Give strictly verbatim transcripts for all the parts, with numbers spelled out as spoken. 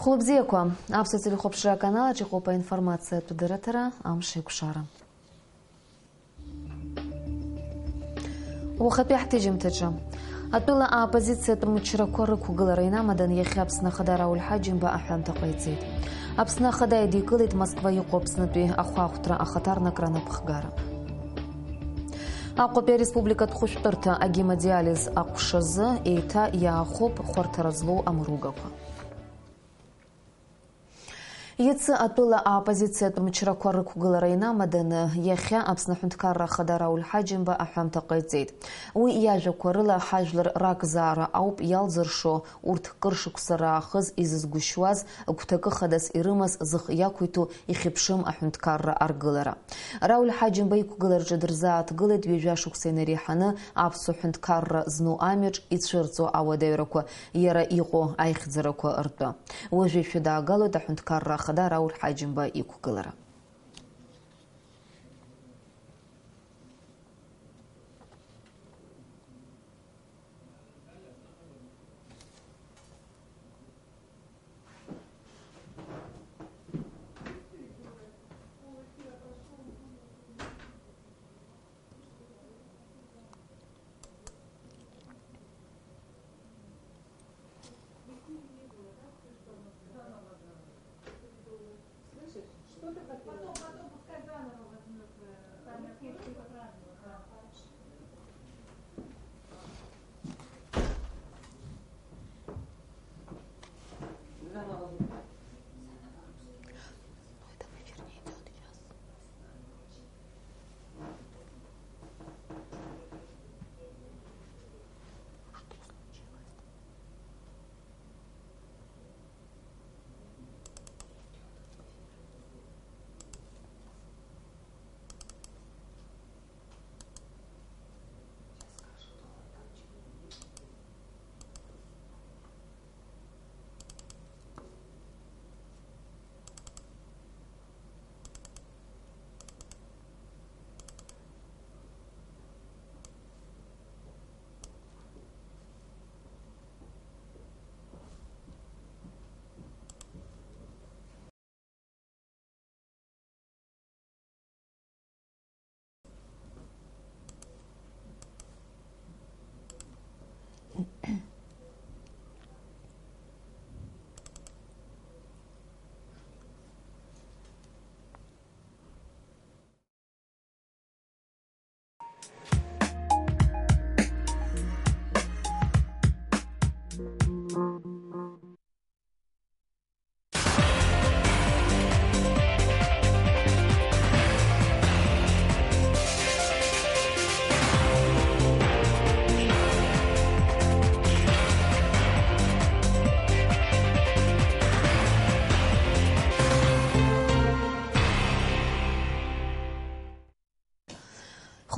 Хәлыбзиақәа, аԥсуа телехәаԥшра аканалаҿ иҟоуп аинформациатә дырраҭара, амш еиқәшара. Уахатәи ҳҭыжьымҭаҿы. Атәыла аоппозициатә мчрақәа рықәгылара инамадан иахьа Аԥсны Ахада Рауль Ҳаџьымба аҳәамҭа ҟаиҵеит. Аԥсны Ахада идикылеит Москва иҟоу Аԥснытәи ахәаахәҭра ахаҭарнакра анапхгара. Аҟәатәи ареспубликатә хәышәтәырҭа агемодиализ аҟәшазы еиҭа иаахәоуп хәарҭара злоу амыругақәа. Иацы атәыла аоппозициатә мчрақәа рықәгылара инамаданы, иахьа Аԥсны Аҳәынҭқарра Ахада Рауль Ҳаџьымба аҳәамҭа ҟаиҵеит. Уи иажәақәа рыла, ҳажәлар ракзаара ауп иалзыршо, урҭ кыр шықәса раахыс изызгәышьуаз, гәҭакы хадас ирымаз зых иақәиҭу ихьыԥшым аҳәынҭқарра аргылара. Рауль Ҳаџьымба иқәгылараҿы дырзааҭгылеит ҩажәа шықәса инареиҳаны аԥсуа ҳәынҭқарра зну амҩаҿ ицәырҵуа ауадаҩрақәа, иара иҟоу аихьӡарақәа ртәы. Уажәы ишәыдаагалоит аҳәынҭқарра ахада Рауль Ҳаџьымба иқәгылара.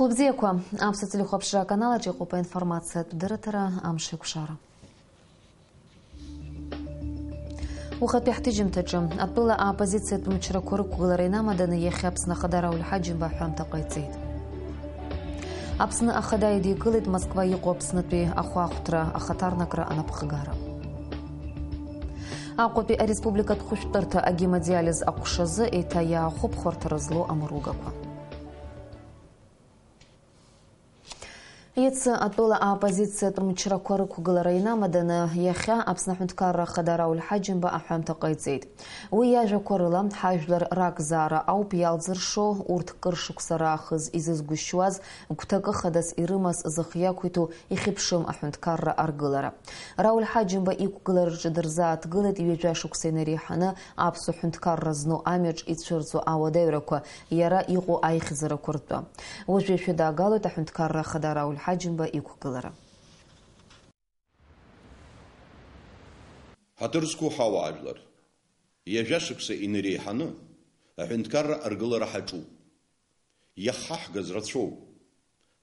Хәылбзиақәа, аԥсуа телехәаԥшра аканалаҿ иҟоуп аинформациатә дырраҭара амш еиқәшара. Уахатәи ҳҭыжьымҭаҿы, атәыла аоппозициатә мчрақәа рықәгылара инамаданы иахьа Аԥсны Ахада Рауль Ҳаџьымба аҳәамҭа ҟаиҵеит. Аԥсны Ахада идикылеит Москва иҟоу Аԥснытәи ахәаахәҭра ахаҭарнакра анапхгара. Аҟәатәи ареспубликатә хәышәтәырҭа агемодиализ аҟәшазы еиҭа иаахәоуп хәарҭара злоу амыругақәа. Иацы атәыла аоппозициатә мчрақәа рықәгылара инамаданы, иахьа Аԥсны Аҳәынҭқарра Ахада Рауль Ҳаџьымба аҳәамҭа ҟаиҵеит. Уи иажәақәа рыла, ҳажәлар ракзаара ауп иалзыршо, урҭ кыр шықәса раахыс изызгәышьуаз, гәҭакы хадас ирымаз зых иақәиҭу ихьыԥшым аҳәынҭқарра аргылара. Рауль Ҳаџьымба иқәгылараҿы дырзааҭгылеит ҩажәа шықәса инареиҳаны аԥсуа ҳәынҭқарра зну амҩаҿ ицәырҵуа ауадаҩрақәа, иара иҟоу аихьӡарақәа ртәы. Уажәы ишәыдаагалоит аҳәынҭқарра ахада Рауль Ҳаџьымба иқәгылара. Ҳаҭыр зқәу ҳауаажәлар, ҩажәа шықәса инареиҳаны аҳәынҭқарра аргылара ҳаҿуп. Иахҳаҳгаз рацәоуп.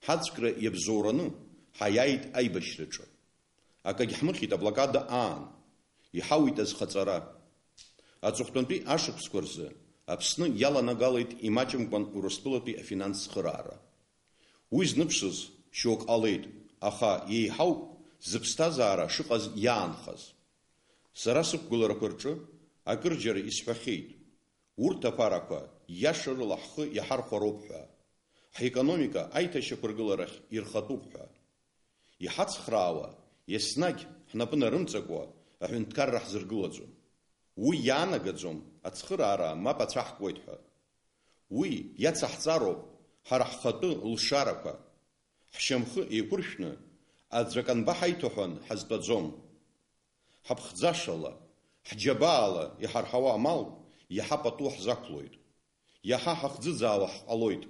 Ҳаӡәкра иабзоураны ҳаиааит аибашьраҿы. Акагь ҳмыхьит аблокада аан, иҳауит азхаҵара. Аҵыхәтәантәи ашықәсқәа рзы Аԥсны иаланагалеит имаҷымкәан Урыстәылатәи афинанс цхыраара. Уи зныԥшыз шьоук ҟалеит, аха еиҳауп зыԥсҭазаара шыҟаз иаанхаз. Сара сықәгыларақәа рҿы акырџьара исҳәахьеит, урҭ аԥарақәа иашарыла ҳхы иаҳархәароуп ҳәа, ҳекономика аиҭашьақәыргыларахь ирхатәуп ҳәа. Иҳацхраауа, еснагь ҳнапы нарымҵакуа аҳәынҭқарра ҳзыргылаӡом. Уи иаанагаӡом ацхыраара мап ацәаҳкуеит ҳәа. Уи иацаҳҵароуп ҳара ҳхатәы лшарақәа. Ҳшьамхы еиқәыршәны аӡәы акы анбаҳаиҭо ҳәа ҳазтәаӡом. Ҳаԥхӡашала, ҳџьабаала иҳарҳауа амал иаҳа пату ҳзақәлоит. Иаҳа ҳахӡыӡаауа ҳҟалоит.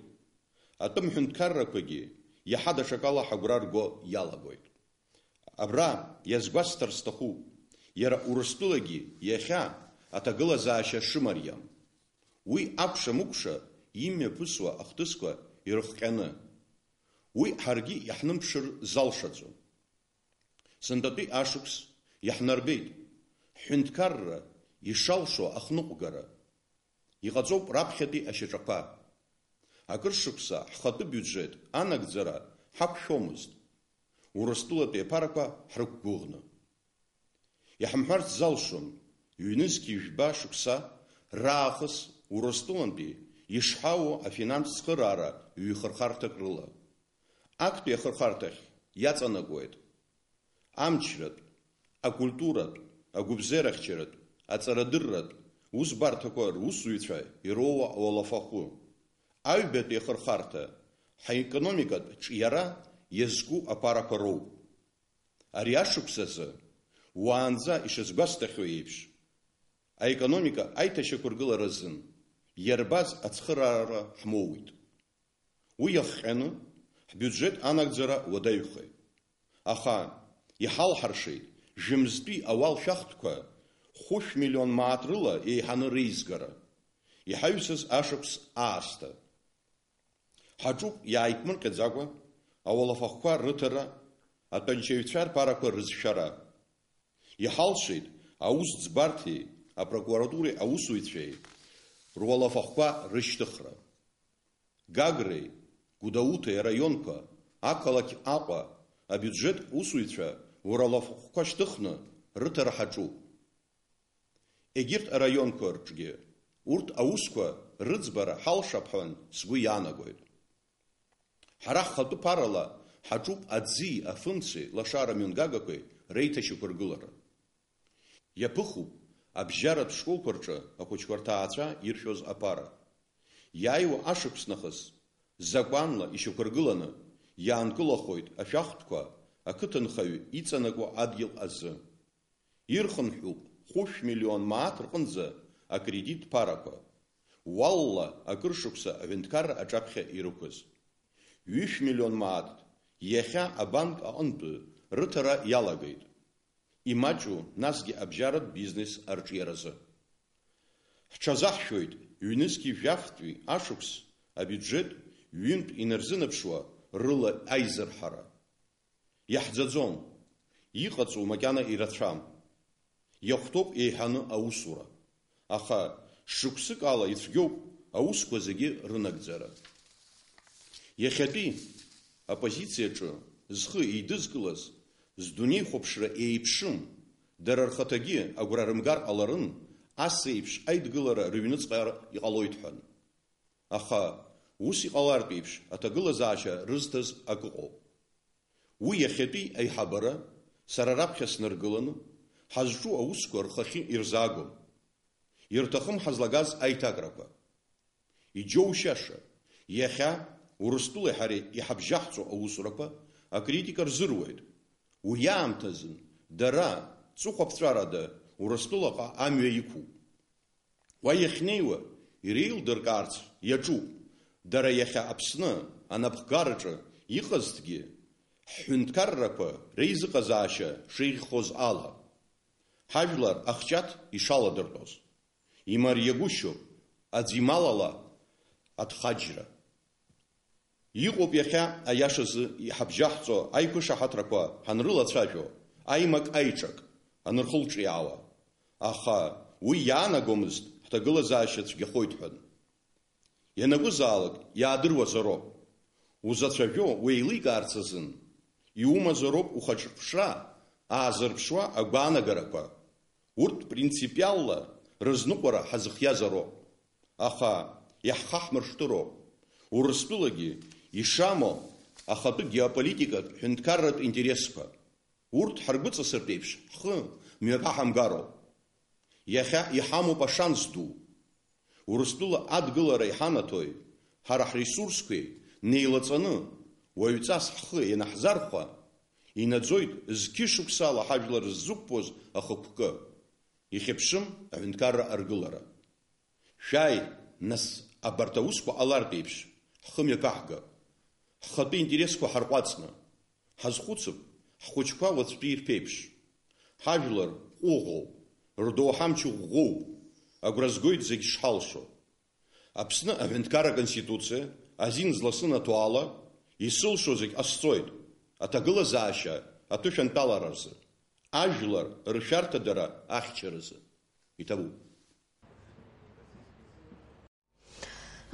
Атәым ҳәынҭқаррақәагьы иаҳа даҽакала ҳагәра рго иалагоит. Абра иазгәасҭар сҭахуп, иара Урыстәылагьы иахьа аҭагылазаашьа шымариам. Уи акәша-мыкәша имҩаԥысуа ахҭысқәа ирыхҟьаны. Уи ҳаргьы иаҳнымԥшыр залшаӡом. Сынтәатәи ашықәс иаҳнарбеит ҳҳәынҭқарра ишалшо ахныҟәгара. Иҟаҵоуп раԥхьатәи ашьаҿақәа. Акыр шықәса ҳхатәы биуџьет анагӡара ҳақәшәомызт, Урыстәылатәи аԥарақәа ҳрықәгәыӷны. Иаҳамҳәарц залшом, ҩнызқь ҩба шықәса раахыс Урыстәылантәи ишҳауоу афинанс цхыраара ҩ-хырхарҭак рыла. Актәи ахырхарҭахь иаҵанакуеит амчратә, акультуратә, агәыбзиарахьчаратә, аҵарадырратә усбарҭақәа русзуҩцәа ироуа ауалафахәы. Аҩбатәи ахырхарҭа ҳаекономикатә ҿиара иазку аԥарақәа роуп. Ари ашықәс азы, уаанӡа ишазгәасҭахьоу еиԥш, аекономика аиҭашьақәыргылара азын иарбаз ацхыраара ҳмоуит. Уи иахҟьаны ҳбиуџьет анагӡара уадаҩхеит. Аха иҳалҳаршеит жәымзтәи ауалшәахтәқәа хәышә миллион мааҭ рыла еиҳаны реизгара, иҳаҩсыз ашықәс аасҭа. Ҳаҿуп иааиԥмырҟьаӡакәа ауалафахәқәа рыҭара, атәанчаҩцәа рԥарақәа рызшәара. Иҳалшеит аусӡбарҭеи апрокуратуреи аусзуҩцәеи руалафахәқәа рышьҭыхра. Гагреи Гәдоуҭеи араионқәа, ақалақь Аҟәа абиуџьет усзуҩцәа руалафахәқәа шьҭыхны рыҭара ҳаҿуп. Егьырҭ араионқәа рҿгьы урҭ аусқәа рыӡбара ҳалшап ҳәа сгәы иаанагоит. Ҳара ҳхатәы ԥарала ҳаҿуп аӡи афымцеи лашара мҩангагақәеи реиҭашьақәыргылара. Иаԥыхуп абжьаратә школқәа рҿы ахәыҷқәа рҭаацәа иршәоз аԥара. Иааиуа ашықәс нахыс, закәанла ишьақәыргыланы иаанкылахоит ашәахтәқәа ақыҭанхаҩ иҵанакуа адгьыл азы. Ирхынҳәуп хәышә миллион мааҭ рҟынӡа акредит ԥарақәа, уалла акыр шықәса аҳәынҭқарра аҿаԥхьа ирықәыз. Ҩышә миллион мааҭ иахьа абанк аҟынтәы рыҭара иалагеит. Имаҷу насгьы абжьаратә бизнес арҿиаразы. Ҳҽазаҳшәоит ҩнызқьи жәафтәи ашықәс абиуџьет ҩынтә инарзынаԥшуа рыла аизырҳара. Иаҳӡаӡом, иҟаҵоу макьана ирацәам. Иахәҭоуп еиҳаны аусура. Аха шықәсык ала ицәгьоуп аусқәа зегьы рынагӡара. Иахьатәи аппозициаҿы зхы еидызкылаз, здунеихәаԥшра еиԥшым, дара рхаҭагьы агәра рымгар ҟаларын, ас еиԥш аидгылара рыҩныҵҟьар иҟалоит ҳәан. Аха ус иҟалартә еиԥш аҭагылазаашьа рызҭаз акы ыҟоуп. Уи иахьатәи аиҳабыра, сара раԥхьа снаргыланы, ҳазҿу аусқәа рхахьы ирзаагом. Ирҭахым ҳазлагаз аиҭакрақәа. Иџьоушьаша, иахьа Урыстәылеи ҳареи иҳабжьаҳҵо аусурақәа акритика рзыруеит. Уи аамҭазын дара ҵыхәаԥҵәарада Урыстәылаҟа амҩа иқәуп. Уа иахьнеиуа иреилдыркаарц иаҿуп, дара иахьа Аԥсны анапхгараҿы иҟазҭгьы, ҳҳәынҭқаррақәа реизыҟазаашьа шеиӷьхоз ала, ҳажәлар ахҷаҭ ишаладыртәоз. Имариагәышьоуп аӡ ималала аҭхаџьра. Иҟоуп иахьа аиашазы иҳабжьаҳҵо аиқәышаҳаҭрақәа ҳанрылацәажәо, аимак-аиҿак анырхылҿиаауа. Аха уи иаанагомызт ҳҭагылазаашьа цәгьахоит ҳәан. Ианакәызаалак иаадыруазароуп. Узацәажәо уеиликаарц азын, иумазароуп ухаҿырԥшра аазырԥшуа агәаанагарақәа. Урҭ принципиалла рызныҟәара ҳазхиазароуп, аха иаҳхаҳмыршҭыроуп Урыстәылагьы ишамоу ахатәы геополитикатә ҳәынҭқарратә интересқәа. Урҭ ҳаргәыҵасыртә еиԥш ҳхы мҩаԥаҳамгароуп. Иахьа иҳамоуп ашанс ду. Урыстәыла адгылара иҳанаҭои, ҳара ҳресурсқәеи неилаҵаны, уаҩҵас ҳхы ианаҳзархәа, инаӡоит зқьышықәсала ҳажәлар ззықәԥоз ахықәкы. Ихьыԥшым аҳәынҭқарра аргылара. Шәааи, нас, абарҭ аусқәа ҟалартә еиԥш, ҳхы мҩаԥаҳга, ҳхатәы интересқәа ҳарҟәаҵны. Ҳазхәыцып, ҳхәыҷқәа уаҵәтәи ирԥеиԥш. Ҳажәлар ҟәыӷоуп, рдоуҳа мчы ӷәӷәоуп, агәра згоит зегь шҳалшо. Аԥсны аҳәынҭқарра Конституциа азин зласынаҭо ала, исылшо зегь ҟасҵоит, аҭагылазаашьа аҭышәантәалара рзы, ажәлар ршәарҭадара ахьчаразы. Иҭабуп.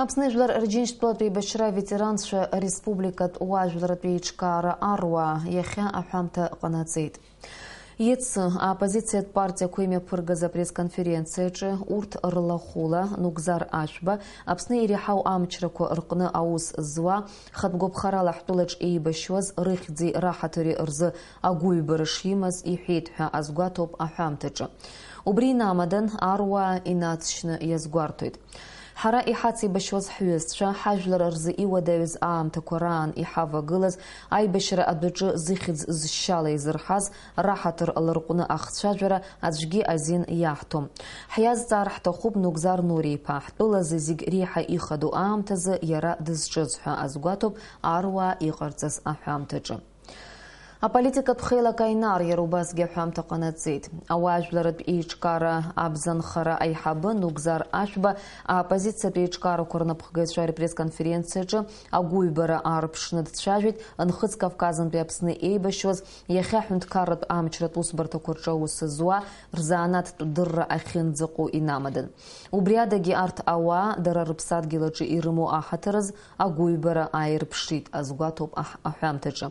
Аԥсны Жәлар Рџьынџьтәылатә еибашьра аветеранцәа республикатә уаажәларратә еиҿкаара аруаа иахьа аҳәамҭа ҟанаҵеит. Иацы аоппозициатә партиақәа имҩаԥыргаз апресс-конференциаҿы урҭ рлахәыла Нугзар Ашәба Аԥсны иреиҳау амчрақәа рҟны аус зуа, хатә гәаԥхарала ҳтәылаҿ еибашьуаз рыхьӡи раҳаҭыри рзы агәыҩбара шимаз иҳәеит ҳәа азгәаҭоуп аҳәамҭаҿы. Убри инамадан, аруаа инацшьны иазгәарҭоит. Ҳара иҳацеибашьуаз ҳҩызцәа, ҳажәлар рзы иуадаҩыз аамҭақәа раан иҳавагылаз, аибашьра адәаҿы зыхьӡ зшьала изырҳаз, раҳаҭыр ларҟәны ахцәажәара аӡәгьы азин иаҳҭом. Ҳиазҵаар ҳҭахуп Нугзар Нури-иԥа, ҳтәылазы зегь реиҳа ихадоу аамҭазы иара дызҿыз ҳәа азгәаҭоуп аруаа иҟарҵаз аҳәамҭаҿы. Аполитикатә хеилак Аинар иара убасгьы аҳәамҭа ҟанаҵеит. Ауаажәларратә еиҿкаара абзанхара аиҳабы Нугзар Ашәба аоппозициатә еиҿкаарақәа рнапхгаҩцәа рпресс-конференциаҿы агәыҩбара аарԥшны дцәажәеит Нхыҵ Кавказынтәи Аԥсны еибашьуаз, иахьа ҳәынҭқарратә амчратә усбарҭақәа рҿы аус зуа, рзанааҭтә дырра ахьынӡаҟоу инамадан. Убри адагьы арҭ ауаа дара рыԥсадгьыл аҿы ирымоу аҳаҭыраз агәыҩбара ааирԥшит, азгәаҭоуп аҳ-, аҳәамҭаҿы.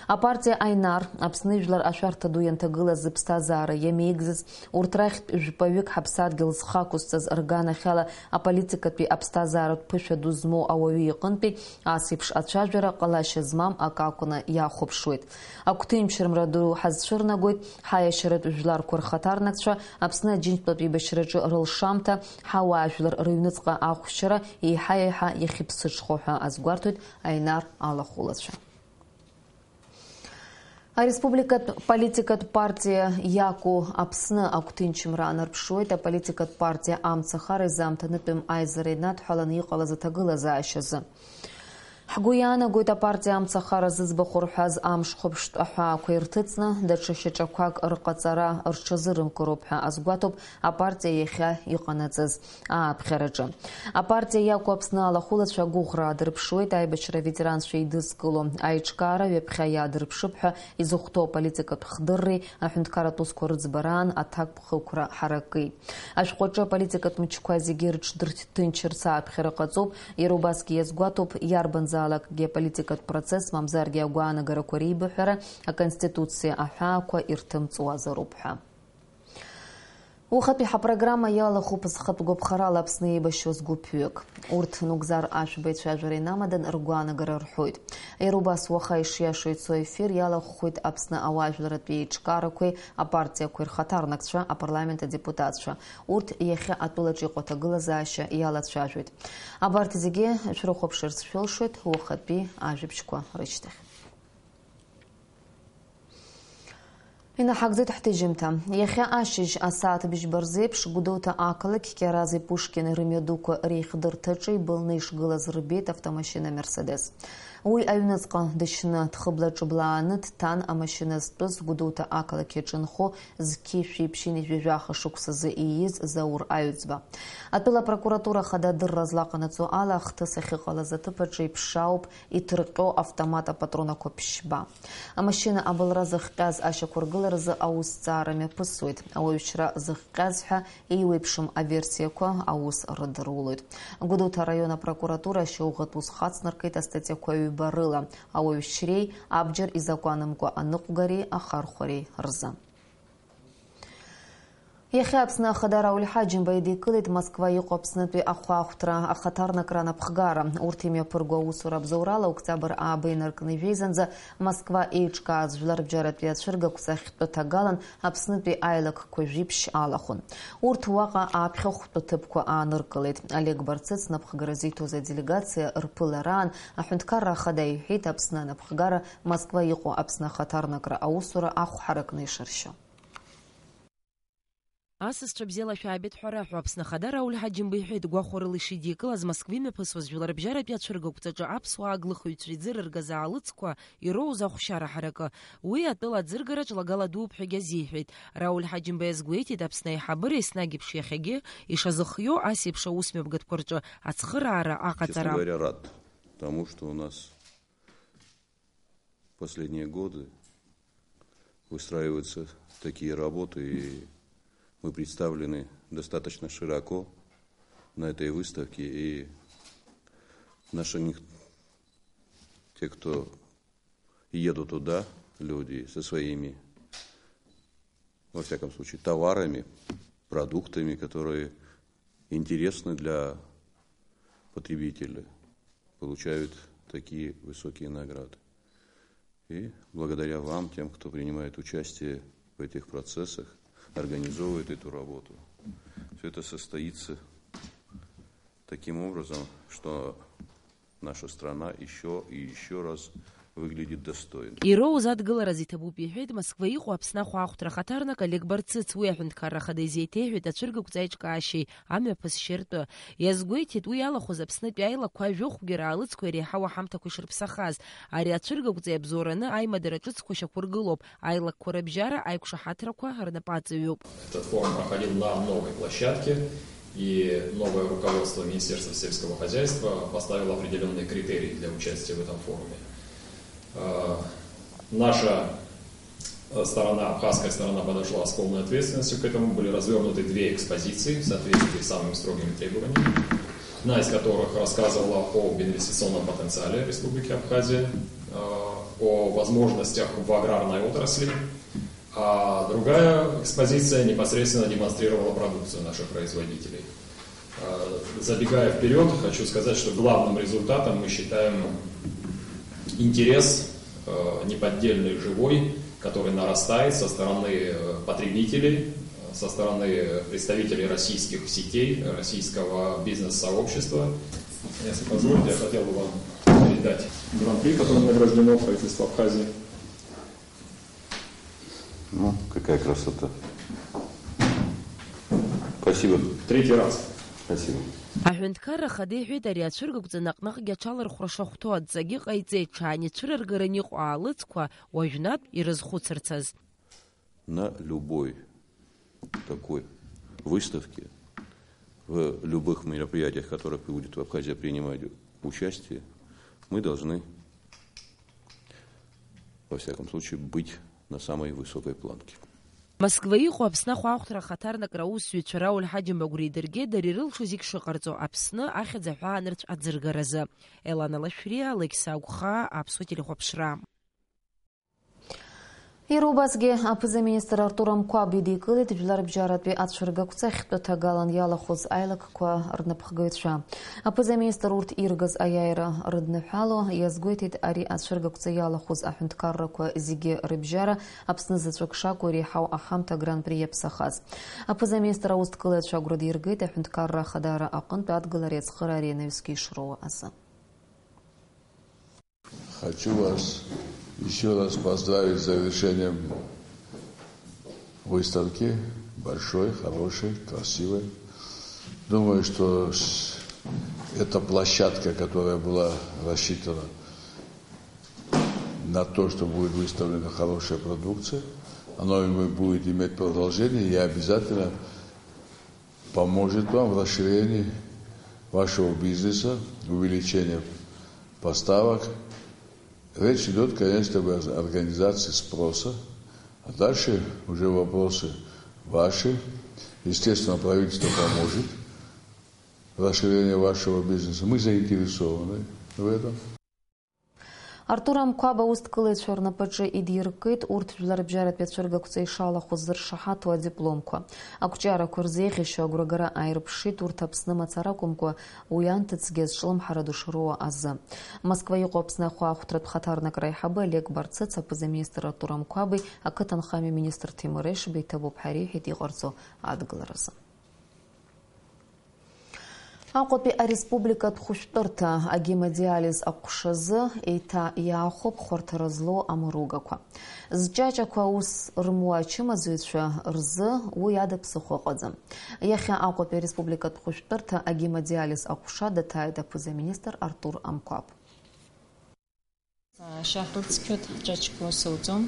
Апартиа Аинар, Аԥсны ижәлар ашәарҭа ду ианҭагылаз зыԥсҭазаара иамеигӡаз, урҭ рахьтә жәпаҩык ҳаԥсадгьыл зхы ақәызҵаз рганахьала аполитикатәи аԥсҭазааратә ԥышәа ду змоу ауаҩы иҟынтәи ас еиԥш ацәажәара ҟалашьа змам акы акәны иахәаԥшуеит. Агәҭынчымра ду ҳазцәырнагоит ҳаиашьаратә жәларқәа рхаҭарнакцәа, Аԥсны Аџьынџьтәылатә еибашьраҿы рылшамҭа, ҳауаажәлар рыҩныҵҟа ахәшьара еиҳа-еиҳа иахьыԥсыҽхо ҳәа азгәарҭоит Аинар алахәылацәа. Ареспубликатә политикатә партиа иаку Аԥсны агәҭынчымра анарԥшуеит аполитикатә партиа амцахара изаамҭанытәым аизара инадҳәаланы иҟалаз аҭагылазаашьазы. Ҳгәы иаанагоит, апартиа амцахара зыӡбахә рҳәаз амш хәаԥштә аҳәаақәа ирҭыҵны, даҽа шьаҿақәак рҟаҵара рҽазырымкыроуп ҳәа азгәаҭоуп апартиа иахьа иҟанаҵаз ааԥхьараҿы. Апартиа иаку Аԥсны алахәылацәа агәыӷра аадырԥшуеит аибашьра аветеранцәа еидызкыло аиҿкаара ҩаԥхьа иаадырԥшып ҳәа изыхәҭоу аполитикатә хдырреи аҳәынҭқарратә усқәа рыӡбараан аҭакԥхықәра ҳараки. Ашәҟәаҿы аполитикатә мчқәа зегьы рыҽдырҭ-, ҭынчырц ааԥхьара ҟаҵоуп, иара убасгьы иазгәаҭоуп, иарбанзаалакгьы аполитикатә процесс, мамзаргьы агәаанагарақәа реибыҳәара Аконституциа аҳәаақәа ирҭымҵуазароуп ҳәа. Уахатәи ҳапрограмма иалахәуп зхатә гәаԥхарала Аԥсны еибашьуаз гәыԥҩык. Урҭ Нугзар Ашәба ицәажәара инамадан ргәаанагара рҳәоит. Иара убас уаха ишиашоу ицо ефир иалахәхоит Аԥсны ауаажәларратә еиҿкаарақәеи апартиақәеи рхаҭарнакцәа, апарламент адепутатцәа. Урҭ иахьа атәылаҿ иҟоу аҭагылазаашьа иалацәажәоит. Абарҭ зегьы шәрыхәаԥшырц шәылшоит уахатәи ажәабжьқәа рышьҭахь. Инаҳагӡоит ҳҭыжьымҭа. Иахьа ашьыжь асааҭ бжьба рзеиԥш Гәдоуҭа ақалақь Кьарази Пушкини рымҩадуқәа реихдырҭаҿы ибылны ишгылаз рбеит автомашьына Мерседес. Уи аҩныҵҟа дышьны, дхыбла-ҿыблааны дҭан амашьына зтәыз Гәдоуҭа ақалақь иаҿы нхо зқьи шәи ԥшьынҩажәи жәаха шықәсазы ииз Заур Аҩӡба. Атәыла апрокуратура ахада адырра злаҟанаҵо ала, ахҭыс ахьыҟалаз аҭыԥ аҿы иԥшаауп иҭырҟьо автомат апатронақәа ԥшьба. Амашьына абылра зыхҟьаз ашьақәыргыларазы аусҭҵаара мҩаԥысуеит. Ауаҩшьра зыхҟьаз ҳәа еиуеиԥшым аверсиақәа аус рыдырулоит. Гәдоуҭа араион апрокуратура ашьауӷатә ус хацнаркит астатиақәа ҩба рыла, ауаҩшьреи абџьар изакәанымкәа аныҟәгареи ахархәареи рзы. Иахьа Аԥсны Ахада Рауль Ҳаџьымба идикылеит Москва иҟоу Аԥснытәи ахәаахәҭра ахаҭарнакра анапхгара. Урҭ имҩаԥырго аусура абзоурала октиабр ааба инаркны ижәеизанӡа Москва еиҿкааз жәларбжьаратәи ацәыргақәҵа ахьтәы ҭагалан Аԥснытәи аилакқәа жәиԥшь алахәын. Урҭ уаҟа аԥхьахәтәы ҭыԥқәа ааныркылеит. Олег Барцыц напхгара зиҭоз аделегациа рԥылараан аҳәынҭқарра ахада иҳәеит Аԥсны анапхгара Москва иҟоу Аԥсны ахаҭарнакра аусура ахә ҳаракны ишыршьо. Асасцәа бзиала шәаабеит ҳәа раҳәо, Аԥсны Ахада Рауль Ҳаџьымба иҳәеит, гәахәарыла ишидикылаз Москва имҩаԥысуаз жәларбжьаратәи ацәыргақәҵаҿы аԥсуаа аглыхҩцәа иӡырыргаз аалыҵқәа ироуз ахәшьара ҳаракы. Уи атәыла аӡыргараҿ лагала дууп ҳәагьы азиҳәеит. Рауль Ҳаџьымба иазгәеиҭеит, Аԥсны аиҳабыра еснагь еиԥш иахьагьы ишазыхиоу ас еиԥш аусмҩаԥгатәқәа рҿы ацхыраара аҟаҵара. Честно говоря, рад тому, что у нас последние годы выстраиваются такие работы, и мы представлены достаточно широко на этой выставке, и наши них-, те, кто едут туда, люди со своими, во всяком случае, товарами, продуктами, которые интересны для потребителя, получают такие высокие награды. И благодаря вам, тем, кто принимает участие в этих процессах, организовывает эту работу, все это состоится таким образом, что наша страна ещё и ещё раз выглядит достойно. Ироуз адгылараз иҭабуп, иҳәеит Москва иҟоу Аԥсны ахәаахәҭра ахаҭарнак Олег Барцыц. Уи аҳәынҭқарра ахада изеиҭеиҳәеит ацәыргақәҵа аиҿкаашьеи амҩаԥысшьеи ртәы. Иазгәеиҭеит, уи иалахәыз Аԥснытәи аилакқәа ажәохәгьы раалыҵқәа иреиҳау аҳамҭақәа ишырԥсахаз. Ари ацәыргақәҵа иабзоураны аимадара ҿыцқәа шьақәыргылоуп, аилакқәа рыбжьара аиқәшаҳаҭрақәа рнапы аҵаҩуп. Этот форум проходил на новой площадке, и новое руководство Министерства сельского хозяйства поставило определённые критерии для участия в этом форуме. Э, наша, э, сторона, абхазская сторона подошла с полной ответственностью к этому. Были развёрнуты две экспозиции в соответствии с самыми строгими требованиями, одна из которых рассказывала об инвестиционном потенциале Республики Абхазия, э, о возможностях в аграрной отрасли, а другая экспозиция непосредственно демонстрировала продукцию наших производителей. Э, забегая вперёд, хочу сказать, что главным результатом мы считаем интерес, э, неподдельный, живой, который нарастает со стороны, э, потребителей, э, со стороны представителей российских сетей, российского бизнес-сообщества. Если позволите, я хотел бы вам передать гран-при, которым награждено правительство Абхазии. Ну, какая красота. Спасибо. Третий раз. Спасибо. Аҳәынҭқарра ахада иҳәеит, ари ацәыргақәҵа наҟ-наҟгьы аҽалархәра шахәҭоу адҵагьы ҟаиҵеит, ҽаан ицәырыргараны иҟоу аалыҵқәа уажәнатә ирызхәыцырцаз. На любой такой выставке, в любых мероприятиях, в которых будет Абхазия принимать участие, мы должны, во всяком случае, быть на самой высокой планке. Москва иҟоу Аԥсны ахәаахәҭра ахаҭарнакра аусзуҩцәа Рауль Ҳаџьымба агәра идыргеит дара ирылшо зегь шыҟарҵо Аԥсны ахьӡ аҳәаанырцә аӡыргаразы. Елана Лашәриа, Алықьса Агәхаа, Аԥсуа телехәаԥшра. Иара убасгьы аԥыза-министр Артур Амқәаб идикылеит жәларбжьаратәи ацәыргақәҵа ахьтәы ҭагалан иалахәыз аилакқәа рнапхгаҩцәа. Аԥыза-министр урҭ иргаз аиааира рыдныҳәало иазгәеиҭеит ари ацәыргақәҵа иалахәыз аҳәынҭқаррақәа зегьы рыбжьара Аԥсны заҵәык шакәу иреиҳау аҳамҭа агран-при иаԥсахаз. Аԥыза-министр аусҭгылаҩцәа агәра диргеит аҳәынҭқарра ахадара аҟынтә адгылареи ацхыраареи анаҩсгьы ишроуа азы. Хочу вас ещё раз поздравить с завершением выставки. Большой, хорошей, красивой. Думаю, что с-, эта площадка, которая была рассчитана на то, что будет выставлена хорошая продукция, она и будет иметь продолжение. Я обязательно поможет вам в расширении вашего бизнеса, увеличении поставок. Речь идёт, конечно, об организации спроса, а дальше уже вопросы ваши. Естественно, правительство поможет в расширении вашего бизнеса. Мы заинтересованы в этом. Артур Амқәаб аусҭгылаҩцәа рнапаҿы идиркит урҭ жәларбжьаратәи ацәыргақәҵа ишалахәыз зыршаҳаҭу адипломқәа. Ақәҿиарақәа рзеиӷьашьо агәрагара ааирԥшит урҭ Аԥсны мацара акәымкәа, уи анҭыҵгьы азҿлымҳара ду шроуа азы. Москва иҟоу Аԥсны ахәаахәҭратә хаҭарнакра аиҳабы Олег Барцыц аԥыза-министр Артур Амқәаби ақыҭанхамҩа министр Ҭемыр Ешба иҭабуп ҳәа иреиҳәеит иҟарҵо адгыларазы. Аҟәатәи ареспубликатә хәышәтәырҭа агемодиализ аҟәшазы еиҭа иаахәап хәарҭара злоу амыругақәа. Зҷаҷақәа аус рымуа ачымазаҩцәа рзы уи ада ԥсыхәа ыҟаӡам. Иахьа Аҟәатәи ареспубликатә хәышәтәырҭа агемодиализ аҟәша даҭааит аԥыза-министр Артур Амқәаб. Ашьа ҳрыцқьоит, ҳҷаҷқәа ус ауӡом,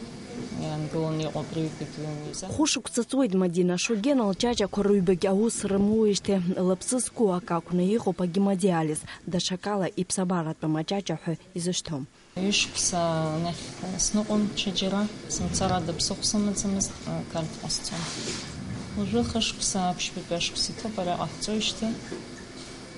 иаангыланы иҟоуп рыҩбагьы уҩыза. Хәышықәса ҵуеит Мадина Шогена лҷаҷақәа рыҩбагь аус рымуижьҭеи, лыԥсы зқәу акы акәны иҟоуп агемодиализ, даҽакала иԥсабаратәым аҷаҷа ҳәа изышьҭоу. Ҩышықәса анахь сныҟәон ҽаџьара, сымцар ада ԥсыхәа сымаӡамызт, ақалҭ ҟасҵон. Уажәы хышықәса, аԥшьбатәи ашықәс иҭоуп ари ҟаҳҵоижьҭеи.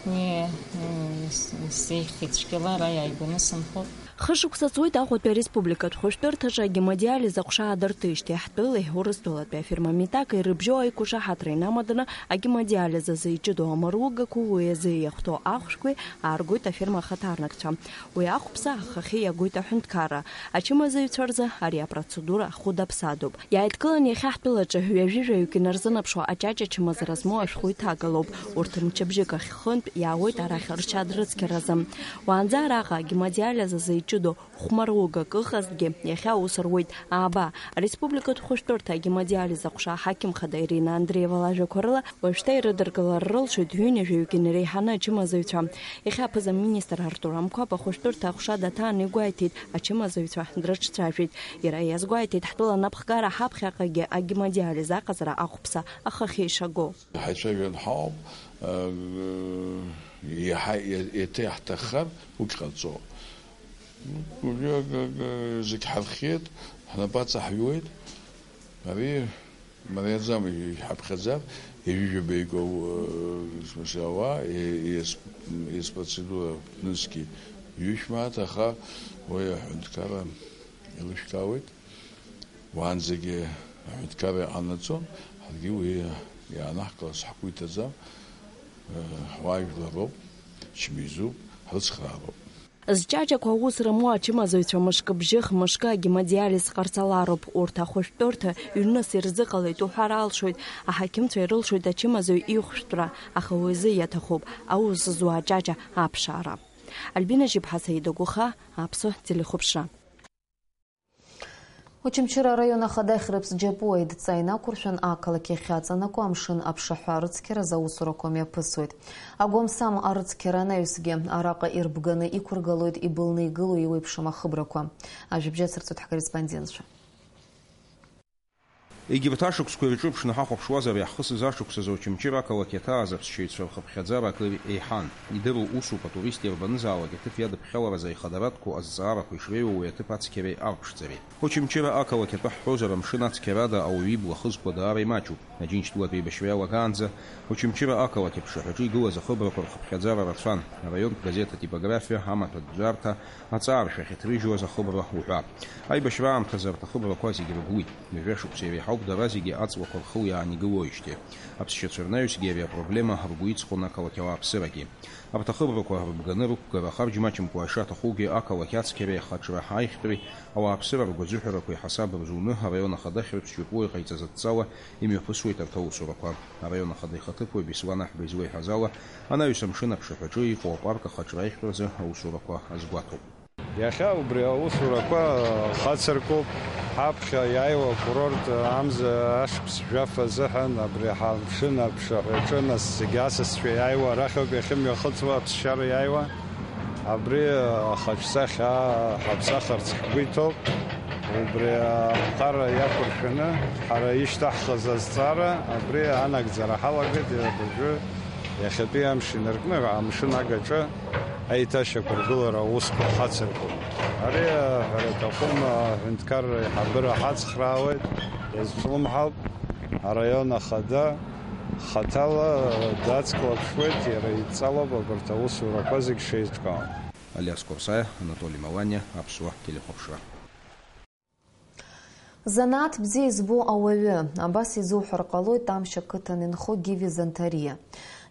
Уи, м, ис-, исзеиӷьхеит цәгьала, ара иааигәаны сынхоит. Хышықәса ҵуеит Аҟәатәи ареспубликатә хәышәтәырҭаҿы агемодиализ аҟәша аадыртижьҭеи ҳтәылеи Урыстәылатәи афирма Митаки рыбжьоу аиқәшаҳаҭра инамаданы агемодиализ азы иҷыдоу амаругақәа уи азы иахәҭоу ахәшәқәеи ааргоит афирма ахаҭарнакцәа. Уи ахәԥса ахахьы иагоит аҳәынҭқарра. Ачымазаҩцәа рзы ари апроцедура хәыда-ԥсадоуп. Иааидкылан иахьа ҳтәылаҿы ҩажәи жәаҩык инарзынаԥшуа аҷаҷа чымазара змоу ашәҟәы иҭагалоуп. Урҭ мчыбжьык ахь хынтә иаауеит арахь ршьа дрыцқьаразы. Уаанӡа араҟа агемодиализ азы иҷыдоу хәмаругак ыҟазҭгьы, иахьа аус руеит ааба. Ареспубликатә хәышәтәырҭа агемодиализ аҟәша аҳақьым хада Ирина Андреева лажәақәа рыла, уажәшьҭа ирыдыркылар рылшоит ҩынҩажәаҩык инареиҳаны ачымазаҩцәа. Иахьа аԥыза-министр Артур Амқәаб ахәышәтәырҭа аҟәша даҭааны игәеиҭеит, ачымазаҩцәа дрыҿцәажәеит. Иара иазгәеиҭеит, ҳтәыла анапхгара ҳаԥхьаҟагьы агемодиализ аҟаҵара ахәԥса ахахьы ишаго. Ҳаицәажәан ҳауп, еиҳа еиҭа иаҳҭаххар, уигь ҟарҵо. Уажәы зегь ҳархиеит, ҳнапы аҵаҳҩуеит. Ари мариаӡам, ишәҳаԥхьаӡар, ҩажәижәаба икоу, э, в смысле, ауаа, и-, и-, с-, и-, с-, процедура ԥнызқьи ҩышә мааҭ, аха уи аҳәынҭқарра еилышәкаауеит. Уаанӡагьы аҳәынҭқарра иҟанаҵон, ҳаргьы уи иаанаҳкыларц ҳгәы иҭаӡам, э, ҳуаажәлар роуп, чмизуп, ҳрыцхраароуп. Зҷаҷақәа аус рымоу ачымазаҩцәа мышкы бжьых, мышкы агемодиализ ҟарҵалароуп. Урҭ ахәышәтәырҭа ҩныс ирзыҟалеит уҳәар алшоит. Аҳақьымцәа ирылшоит ачымазаҩ ихәшәтәра, аха уи азы иаҭахуп аус зуа аҷаҷа аԥшаара. Альбина Жьыԥҳа, Саида Гәыха, Аԥсуа телехәаԥшра. Очамчыра араион ахада Хьрыԥс Џьапуа идҵа инақәыршәан, ақалақь иахьаҵанакуа амшын аԥшаҳәа арыцқьаразы аусурақәа мҩаԥысуеит. Агәамсам арыцқьара анаҩсгьы араҟа ирбганы иқәыргалоит ибылны игылоу еиуеиԥшым ахыбрақәа. Ажәабжь ацырҵоит ҳкорреспондентцәа. Егьырҭ ашықәсқәа ирҿыԥшны ҳахәаԥшуазар, иаҳхысыз ашықәсазы Очамчыра ақалақь иаҭааз аԥсшьаҩцәа рхыԥхьаӡара акыр еиҳан. Идыруа усуп атурист иарбанызаалак аҭыԥ иадыԥхьаларазы аихадаратәқәоу азҵаарақәа ишреиуоу уи аҭыԥ ацқьареи арԥшӡареи. Очамчыра ақалақь атәы ҳҳәозар, амшын ацқьарада ауаҩы ибла хызкуа даара имаҷуп. Аџьынџьтәылатә еибашьра иалагаанӡа, Очамчыра ақалақь аԥшаҳәаҿы игылаз ахыбрақәа рхыԥхьаӡара рацәан, араионтә газеҭ атипографиа, амаҭәа ӡәӡәарҭа, аҵааршәахь иҭрыжьуаз ахыбра уҳәа. Аибашьра аамҭазы арҭ ахыбрақәа зегьы рыгуит. Ҩажәа шықәса иреиҳауп дара зегьы аҵлақәа рхыуа иаанигылоижьҭеи. Аԥсшьацәа рнаҩсгьы ари апроблема ргәы иҵхон ақалақь ауааԥсырагьы. Арҭ ахыбрақәа рыбганы рықәгара харџьмаҷымкәа ишаҭахугьы ақалақь ацқьареи ахаҿра аиӷьтәреи ауааԥсыра ргәаӡыҳәарақәеи ҳасаб рзуны араион ахада Хьрыԥс Џьапуа иҟаиҵаз адҵала имҩаԥысуеит арҭ аусурақәа. Араион ахада ихаҭыԥуаҩ Беслан Аҳба излеиҳәаз ала, анаҩс амшын аԥшаҳәаҿы иҟоу апарк ахаҿра аиӷьтәразы аусурақәа азгәаҭоуп. Иахьа убри аусурақәа хацыркуп. Ҳаԥхьа иааиуа акурорт амза ашықәс жәаф азыҳәан абри ҳамшын аԥшаҳәаҿы нас зегьы асасцәа иааиуа арахьоуп иахьымҩахыҵуа аԥсшьара иааиуа. Абри ахаҿсахьа ҳаԥсахырц ҳгәы иҭоуп. Убри аԥҟара иақәыршәаны ҳара ишьҭаҳхыз азҵаара абри анагӡара ҳалагеит, иара абыржәы иахьатәи амш инаркны амшын агаҿа аиҭашьақәыргылара аусқәа хацыркуп. Ари аҳәара аҭахума, аҳәынҭқарра аиҳабыра ҳацхраауеит, иазҿлымҳауп, араион ахада хаҭала дацклаԥшуеит, иара идҵалоуп абарҭ аусурақәа зегь шеиҿкаау. Алиас Корсаиа, Анатоли Мауаниа, Аԥсуа телехәаԥшра. Занааҭ бзиа избо ауаҩы, абас изуҳәар ҟалоит Тамшь ақыҭан инхо Гиви Занҭариа.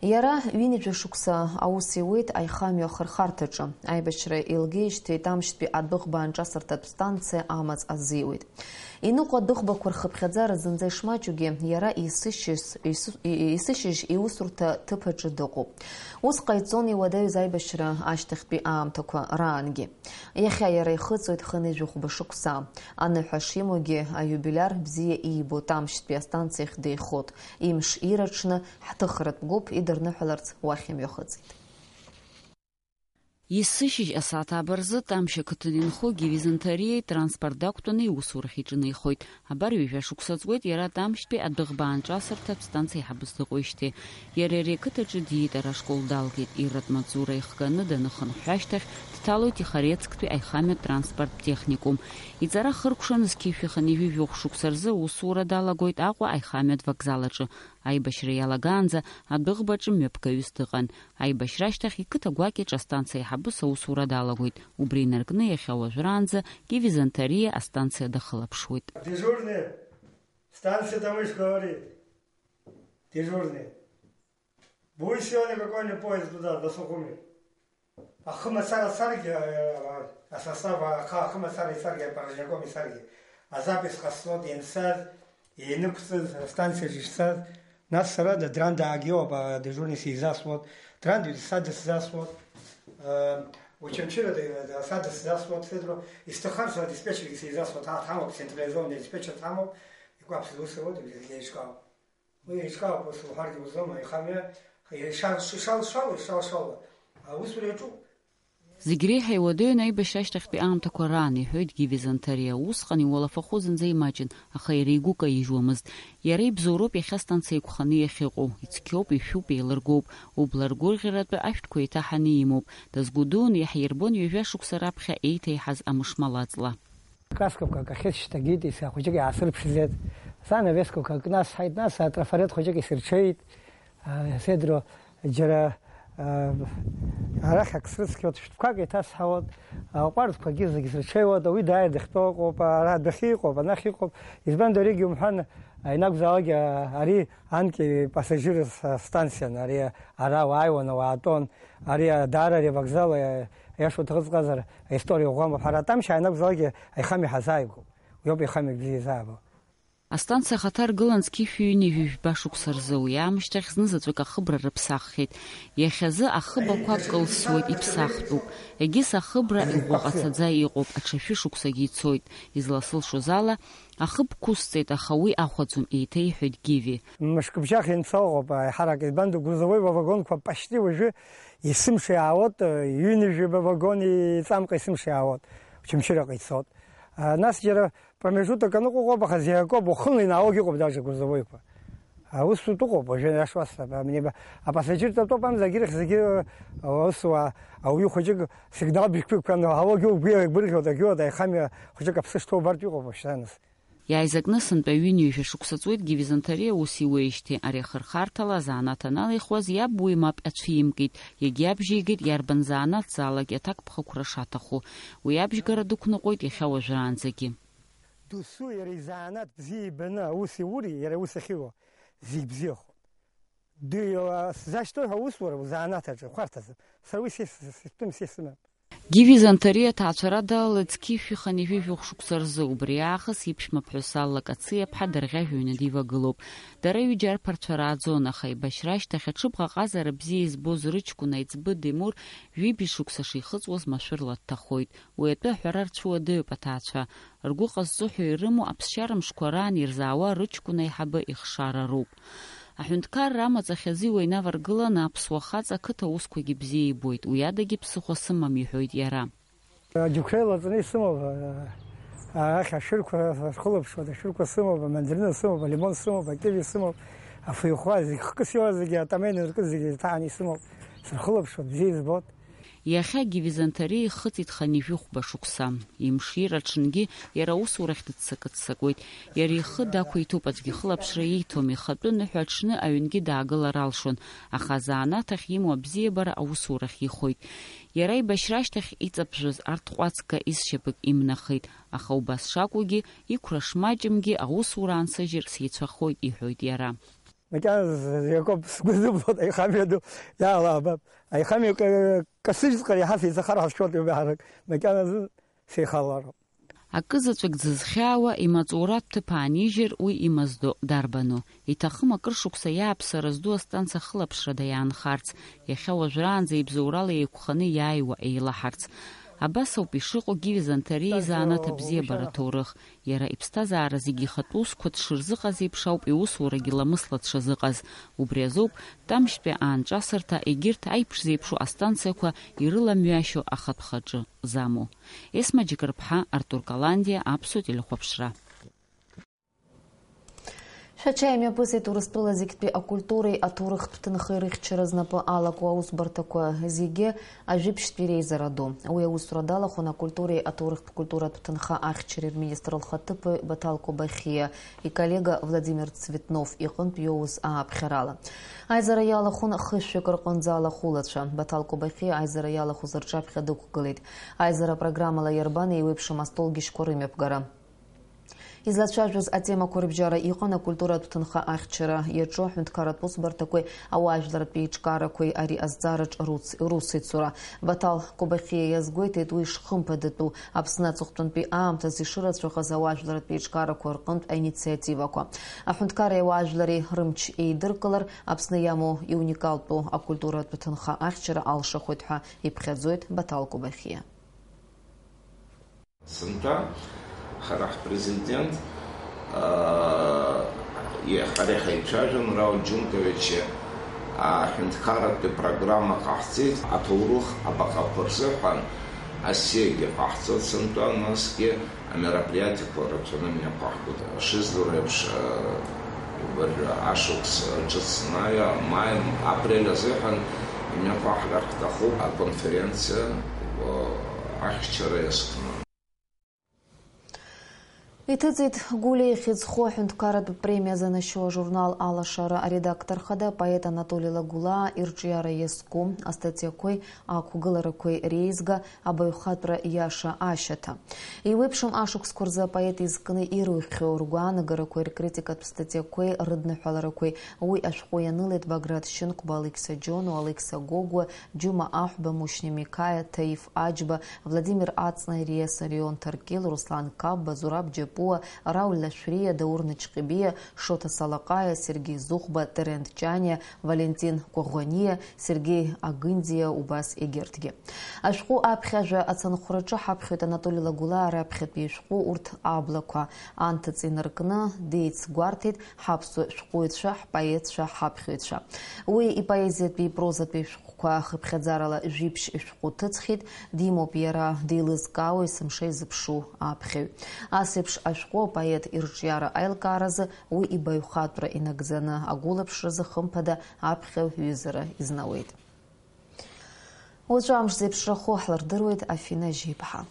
Иара ҩынҩажәа шықәса аус иуеит аихамҩа ахырхарҭаҿы. Аибашьра еилгеижьҭеи Тамшьтәи адәыӷба аанҿасырҭатә станциа амаҵ азиуеит. Иныҟәо адәыӷбақәа рхыԥхьаӡара зынӡа ишмаҷугьы, иара есышьыжь, есышьыжь иусурҭа ҭыԥ аҿы дыҟоуп. Ус ҟаиҵон иуадаҩыз аибашьра ашьҭахьтәи аамҭақәа раангьы. Иахьа иара ихыҵуеит хынҩажәи хәба шықәса. Аныҳәа шимоугьы, аиубилиар бзиа иибо Тамшьтәи астанциахь деихот. Имш ирыҽны, ҳҭыхратә гәыԥ идырныҳәаларц уахь имҩахыҵит. Есышьыжь асааҭ ааба рзы Тамшь ақыҭан инхо Гиви Занҭариа транспорт дақәтәаны иусурахь иҿынеихоит. Абар ҩажәа шықәса ҵуеит иара Тамшьтәи адәыӷба аанҿасырҭатә станциа аиҳабыс дыҟоижьҭеи. Иара ари ақыҭаҿы диит, ара ашкол далгеит, ирратә маҵзура ихганы даныхынҳәҳәа ашьҭахь, дҭалоит Тихорецктәи аихамҩатә транспорттә техникум. Иҵара хыркәшаны зқьи жәшәи хынҩажәи жәохә шықәса рзы аусура далагоит Аҟәа аихамҩатә вокзал аҿы. Аибашьра иалагаанӡа адәыӷбаҿы мҩаԥгаҩыс дыҟан. Аибашьра ашьҭахь иқыҭа гәакьаҿ астанциа аиҳабыс аусура далагоит. Убри инаркны иахьа уажәраанӡа Гиви Занҭариа астанциа дахылаԥшуеит. Дежурный, станция Тамышка говорит. Дежурный. Будет сегодня какой-нибудь поезд туда, до Сухуми? Ахы мацара царгьы, а, а, асостав, а, ахы, ахы мацара ицаргьы, порожняком ицаргьы, азапись ҟасҵоит, ианцаз, инықәҵыз, астанциаҿы ишцаз, нас сара Драндааагьы иоуп, а, дежурный сизасуеит, Драндагьы са дысзасуеит, а, Очамчыра д-, д-, са дысзасуеит, Федро, исҭахар сара диспетчергьы сизасуеит, ҳа ҳамоуп централизованный диспетчер ҳамоуп, игәаԥхаз ус ауеит, еиҿкаауп. Уи еиҿкаауп, ус уҳәаргьы узлома, ихамҩа, иша-, ишалшало, ишалшало, аусура иаҿуп. Зегь реиҳа иуадаҩын аибашьра ашьҭахьтәи аамҭақәа раан, иҳәоит Гиви Занҭариа. Усҟан иуалафахәы зынӡа имаҷын, аха иара игәы каижьуамызт. Иара ибзоуроуп иахьа астанциа еиқәханы иахьыҟоу, ицқьоуп, ишәуп, еилыргоуп. Убла ргәырӷьаратәы ашәҭқәа еиҭаҳаны имоуп. Дазгәыдуун, иаҳирбон ҩажәа шықәса раԥхьа еиҭаиҳаз амышмал аҵла. Касковка акахьы сшьҭагеит, исахәыҷык иаасырԥшӡеит. Занавескақәа кнасҳаит, нас атрафарет хәыҷык исырҽеит. Седро џьара, а, арахь ак срыцқьоит, шәҭқәак еиҭасҳауеит, аҟәардәқәагьы зегь сырҽеиуеит, уи дааир дахьтәоу ыҟоуп, ара адәахьы иҟоуп, анахь иҟоуп. Избан дарегьы умҳәан, ианакәзаалак, а, ари анкьа пассажир с-, станциан, ари ара уааиуан, уаатәон, ари даара ари авокзал, а, Аиаша уҭахыҵәҟьазар, аисториа ӷәӷәа амоуп. Ҳара Тамшь ианакәзаалакгьы аихамҩа ҳазааигәоуп. Уи ауп аихамҩа бзиа изаабо. Астанциа ахаҭа аргылан зқьи жәшәи ҩынҩажәи жәба шықәса рзы, уи аамышьҭахь знызаҵәык ахыбра рыԥсаххьеит. Иахьазы ахыб ақәа кылсуеит, иԥсахтәуп. Егьыс ахыбра иӷәӷәа ҟацаӡа иҟоуп, аҽа шәышықәсагьы ицоит. Изласылшоз ала, ахыб қәысҵеит, аха уи ахәаӡом, еиҭеиҳәоит Гиви. Мышкыбжьах инцоҟоуп, аиҳарак, избан ду, грузовой вагонқәа пашти уажәы есымша иаауеит, ҩынҩажәаба вагон иҵамҟа есымша иаауеит, Очамчыраҟа ицоит. А, нас џьара промежуток аныҟоуп, аха зегь акоуп, уахынла инаауагь ыҟоуп даже грузовойқәа. А, ус тәы ыҟоуп, уажәы иашуасҭа, а, мне ба-, апассажиртә автобус акәымзар, егьырахь зегьы, а, ус уа, ауаҩы хәыҷык сигнал бжьқәа ықәԥан, ауагьы угәы иагьбырӷьоит, агьоуеит, аихамҩа хәыҷык аԥсы шҭоу убартә иҟоуп уажәшьҭа нас. Иааизакны сынтәа ҩынҩажәа шықәса ҵуеит Гиви Занҭариа аус иуеижьҭеи, ари ахырхарҭала азанааҭ аналихуаз иаб уи мап ацәимкит, иагьиабжьеигеит иарбан занааҭзаалак иаҭакԥхықәра шаҭаху. Уи абжьгара дықәныҟәоит иахьа уажәраанӡагьы. Досу иара изанааҭ бзиа ибаны аус иури, иара аус ахьиуа, зегь бзиахоит. Ди-, а, сзашьҭоу ҳәа аусура узанааҭ аҿы хәарҭазар. Сара уи сес-, сестәым, сесымам. Гиви Занҭариа аҭаацәара далалеит зқьи жәшәи хынҩажәи жәохә шықәса рзы, убри аахыс иԥшәма ԥҳәыс Алла Кациаԥҳа дарӷьажәҩаны дивагылоуп. Дара ҩыџьа арԥарцәа рааӡон, аха аибашьра ашьҭахь аҽыбӷаҟазара бзиа избоз рыҷкәын аиҵбы Демур жәибжь шықәса шихыҵуаз машәырла дҭахоит. Уи атәы аҳәара рцәыуадаҩуп аҭаацәа. Ргәы ҟазҵо ҳәа ирымоу аԥсшьара мшқәа раан ирзаауа рыҷкәын аиҳабы ихшара роуп. Аҳәынҭқарра амаҵ ахьазиуа инаваргыланы аԥсуа хаҵа ақыҭа аусқәагьы бзиа ибоит, уи адагьы ԥсыхәа сымам, иҳәоит иара. Аџьықәреи лаҵаны исымоуп, арахь ашәырқәа сырхылаԥшуеит, ашәырқәа сымоуп, амандарина сымоуп, алимон сымоуп, акиви сымоуп, афыҩхәа зегь хкыс иоуа зегьы, атама инаркыз зегьы ҭааны исымоуп, сырхылаԥшуеит, бзиа избоит. Иахьа Гиви Занҭариа ихыҵит хынҩажәи хәба шықәса. Имшира аҽынгьы иара аусурахь дыццакы-ццакуеит. Иара ихы дақәиҭуп, аӡәгьы ихылаԥшра ииҭом, ихатәы ныҳәа аҽны аҩнгьы даагылар алшон, аха азанааҭ ахь имоу абзиабара аусурахь ихоит. Иара аибашьра ашьҭахь иҵаԥжәаз арҭ ҟәацга изшьапык имнахит, аха убас шакәугьы, иқәра шмаҷымгьы аусура аансыжьыр сеицәахоит, иҳәоит иара. Макьаназы акоуп сгәы зыбылуа, аихамҩа ду иаалаабап. Аихамҩа ка-, касыжьҵәҟьар иаҳа сеицәахар ҳәа сшәоит ҩымҳарак, макьаназы сеихалароуп. Акы заҵәык дзызхьаауа имаҵуратә ҭыԥ аанижьыр, уи имаздо дарбану? Иҭахым акыр шықәса иааԥсара зду астанциа хылаԥшрада иаанхарц, иахьа уажәраанӡа ибзоурала еиқәханы иааиуа еилаҳарц. Абас ауп ишыҟоу Гиви Занҭариа изанааҭ абзиабара аҭоурых. Иара иԥсҭазаара зегьы ихатә усқәа дшырзыҟаз еиԥш ауп иусурагьы ламысла дшазыҟаз. Убри азоуп Тамшьтәи аанҿасырҭа егьырҭ аиԥш зеиԥшу астанциақәа ирыламҩашьо ахатә хаҿы замоу. Есма Џьыкырԥҳа, Артур Каландиа, Аԥсуа телехәаԥшра. Шәача имҩаԥысит Урыстәыла зегьтәи акультуреи аҭоурыхтә ҭынхеи рыхьчара знапы алаку аусбарҭақәа зегьы ажәибжьтәи реизара ду. Уи аусура далахәын акультуреи аҭоурыхтә культуратә ҭынха ахьчареи рминистр лхаҭыԥуаҩ Баҭал Кобахьиа иколлега Владимир Цветнов иҟынтә иоуз ааԥхьарала. Аизара иалахәын хышәҩык рҟынӡа алахәылацәа. Баҭал Кобахьиа аизара иалахәыз рҿаԥхьа дықәгылеит. Аизара апрограммала иарбан еиуеиԥшым астолгьежьқәа рымҩаԥгара? Излацәажәоз атемақәа рыбжьара иҟан акультуратә ҭынха ахьчара иаҿу аҳәынҭқарратә усбарҭақәеи ауаажәларратә еиҿкаарақәеи ари азҵаараҿ руц-, русеицура. Баҭал Кобахьиа иазгәеиҭеит, уи шхымԥадатәу, Аԥсны аҵыхәтәантәи аамҭазы ишырацәахаз ауаажәларратә еиҿкаарақәа рҟынтә аинициативақәа. Аҳәынҭқарреи ауаажәлареи рымч еидыркылар, Аԥсны иамоу иуникалтәу акультуратә ҭынха ахьчара алшахоит ҳәа иԥхьаӡоит Баҭал Кобахьиа. Сынтәа ҳара ҳпрезидент, аа, иа-, ҳара иҳаицәажәон Рауль Џьункович, аҳәынҭқарратәи программа ҟаҳҵеит, аҭоурых абаҟақәа рзыҳәан асиагьы ҟаҳҵоит сынтәа, насгьы амероприатиақәа рацәаны имҩаԥаҳгоит. Шыздыру еиԥш, уажәы ашықәс ҿыц, маи, апрель азыҳәан имҩаԥаҳгар ҳҭахуп аконференциа, ахьчара иазкны. Иҭыҵит Гәлиа ихьӡ зху аҳәынҭқарратә премиа занашьоу ажурнал Алашара аредактор хада апоет Анатоли Лагәлаа ирҿиара иазку астатиақәеи ақәгыларақәеи реизга Абаҩхатәра иаша ашьаҭа. Еиуеиԥшым ашықәсқәа рзы апоет изкны ирухьоу ргәаанагарақәеи ркритикатә статиақәеи рыдныҳәаларақәеи уи ашәҟәы ианылеит Баграт Шьынқәба, Алықьса Џьоно, Алықьса Гогәуа, Џьума Аҳәба, Мушьни Микаиа, Таиф Аџьба, Владимир Аҵна, Ириа Сарион Ҭаркьыл, Руслан Қапба, Зураб Џьапуа, Рауль Лашәриа, Даур Начҟьебиа, Шоҭа Салаҟаиа, Сергеи Зыхәба, Терент Ҷаниа, Валентин Кәаӷәаниа, Сергеи Агындиа, убас егьырҭгьы. Ашәҟәы аԥхьажәа ацынхәраҿы ҳаԥхьоит Анатоли Лагәлаа раԥхьатәи ишәҟәы урҭ аблақәа анҭыҵ инаркны деицгәарҭеит ҳаԥсуа шәҟәыҩҩцәа, ҳпоетцәа, ҳаԥхьаҩцәа. Уи ипоезиатәи, ипрозатәи шәҟәқәа хыԥхьаӡарала жәиԥшь шәҟәы ҭыҵхьеит, димоуп иара, деилызкаауа есымша изыԥшу аԥхьаҩ. Ас еиԥш ашәҟәы апоет ирҿиара аилкааразы уи ибаҩхатәра инагӡаны агәылаԥшразы хымԥада аԥхьаҩ ҩызара изнауеит. Уаҵәы амш зеиԥшрахо ҳлырдыруеит Афина Жьеиԥҳа.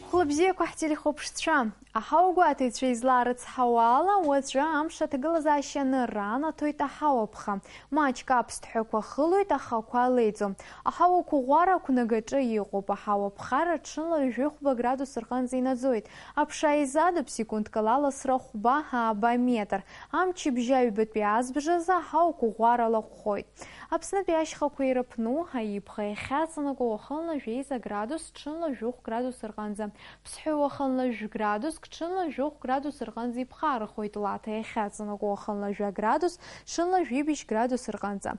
Хәлыбзиақәа ҳтелехәаԥшцәа! Аҳауагәаҭаҩцәа излаарыцҳауа ала, уаҵәы амш аҭагылазаашьа анырра анаҭоит аҳауаԥха. Маҷк аԥсҭҳәақәа хылоит, ахақәа леиӡом. Аҳауа қәыӷәӷәара ақәнагаҿы иҟоуп. Аҳауа ԥхара ҽынла ҩажәи хәба градус рҟынӡа инаӡоит. Аԥша еизадоуп секундк ала ласра хәба, ааба метр. Амчыбжь аҩбатәи азбжазы аҳауа қәыӷәӷәара лаҟәхоит. Аԥснытәи ашьхақәа ирыԥну, аиԥха иахьаҵанакуа уахынла жәеиза градус, ҽынла жәохә градус рҟынӡа. Ԥсҳәы уахынла жәградуск, ҽынла жәохә градус рҟынӡа иԥхарахоит. Лаҭа иахьаҵанакуа уахынла жәа градус, ҽынла жәибжь градус рҟынӡа.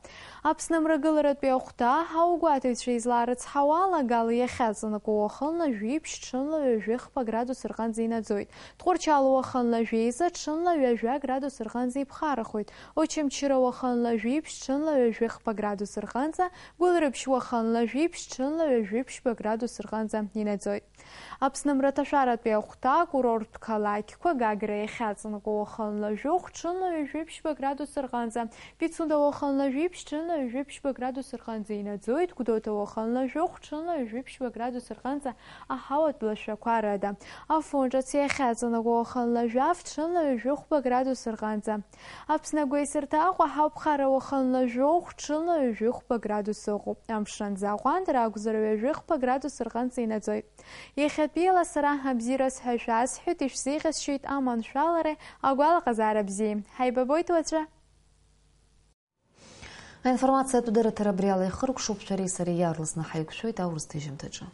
Аԥсны амрагыларатәи ахәҭа, аҳауагәаҭаҩцәа излаарыцҳауа ала, Гала иахьаҵанакуа уахынла жәибжь, ҽынла ҩажәи хԥа градус рҟынӡа инаӡоит. Тҟәарчал уахынла жәеиза, ҽынла ҩажәа градус рҟынӡа иԥхарахоит. Очамчыра уахынла жәибжь, ҽынла ҩажәи хԥа градус рҟынӡа, Гәылрыԥшь уахынла жәибжь, ҽынла ҩажәи ԥшьба градус рҟынӡа инаӡоит. Аԥсны Нымраҭашәаратәи ахәҭа, акурорттә қалақьқәа, Гагра иахьаҵанакуа уахынла жәохә, ҽынла ҩажәи ԥшьба градус рҟынӡа, Пицунда уахынла жәиԥшь, ҽынла ҩажәи ԥшьба градус рҟынӡа инаӡоит, Гәдоуҭа уахынла жәохә, ҽынла ҩажәи ԥшьба градус рҟынӡа аҳауатә лашәақәа рыда. Афон ҿыц иахьаҵанакуа уахынла жәаф, ҽынла ҩажәи хәба градус рҟынӡа. Аԥсны агәеисырҭа Аҟәа ҳауԥхара уахынла жәохә, ҽынла ҩажәи хәба градус ыҟоуп. Амшын аӡы аҟәандара акәзар ҩажәи хәба градус рҟынӡа инаӡоит. Иахьатәиала сара абзиара сҳәашәа асҳәеит, ишәзеиӷьасшьоит аманшәалареи агәалаҟазаара бзиеи. Ҳаибабоит уаҵәы! Аинформациатә дырраҭара абри ала ихыркәшоуп, шәареи сареи иаарласны ҳаиқәшәоит аурыс ҭыжьымҭаҿы.